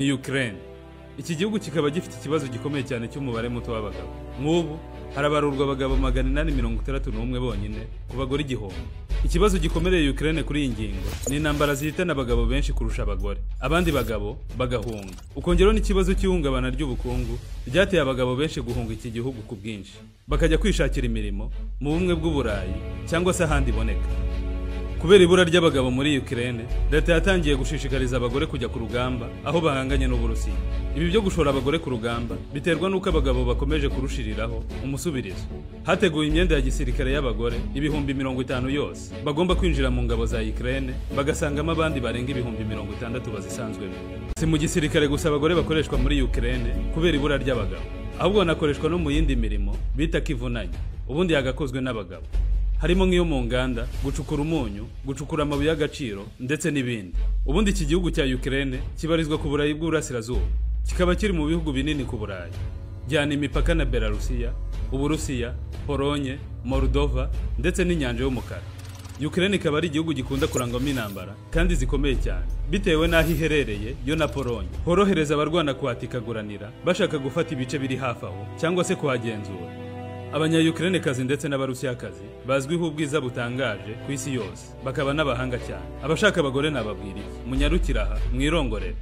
Ni Ukraine. Iki gihugu kikaba gifite ikibazo gikomeye cyane cy'umubare muto w'abagabo. Nk'ubu harabarurwa abagabo 861 bonyine ku bagore 1000. Ikibazo gikomereye Ukraine kuri iyi ngingo ni intambara zihitana abagabo benshi kurusha abagore, abandi bagabo bagahunga. Ukongeraho n'ikibazo cy'ihungabana ry'ubukungu ryateye abagabo benshi guhunga iki gihugu ku bwinshi, bakajya kwishakira imirimo mu bumwe bw'Uburayi cyangwa se ahandi iboneka. Kubera ibura ry'abagabo muri Ukraine, leta yatangiye gushishikariza abagore kujya ku rugamba aho bahanganye n'Uburusiya. Ibi byo gushora abagore ku rugamba biterwa n'uko abagabo bakomeje kurushiriraho umusubirizo. Hateguwe imyenda ya gisirikare y'abagore 50,000 yose bagomba kwinjira mu ngabo za Ukraine, bagasangamo abandi barenga 60,000 bazisanzwemo. Si mu gisirikare gusa abagore bakoreshwa muri Ukraine kubera ibura ry'abagabo, ahubwo banakoreshwa no mu yindi mirimo bita kivunanye, ubundi yagakozwe n'abagabo, harimo nk'iyo mu nganda, gucukura umunyu, gucukura amabuye y'agaciro ndetse n'ibindi. Ubundi iki gihugu cya Ukraine kibarizwa ku Burayi bw'Uburasirazuba, kikaba kiri mu bihugu binini ku Burayi. Gihana imipaka na Belarusiya, Uburusiya, Polonye, Moldova ndetse n'inyanja y'umukara. Ukraine ikaba ari igihugu gikunda kurangwamo intambara kandi zikomeye cyane, bitewe n'aho iherereye yo na Polonye. Horohereza abarwana kuhatikaguranira bashaka gufata ibice biri hafi aho cyangwa se kuhagenzura. Abanya-Ukraine-kazi ndetse n'Abarusiyakazi bazwiho ubwiza butangaje ku isi yose, bakaba n'abahanga cyane. Abashaka abagore nababwira iki? Munyarukire aha mwirongorere.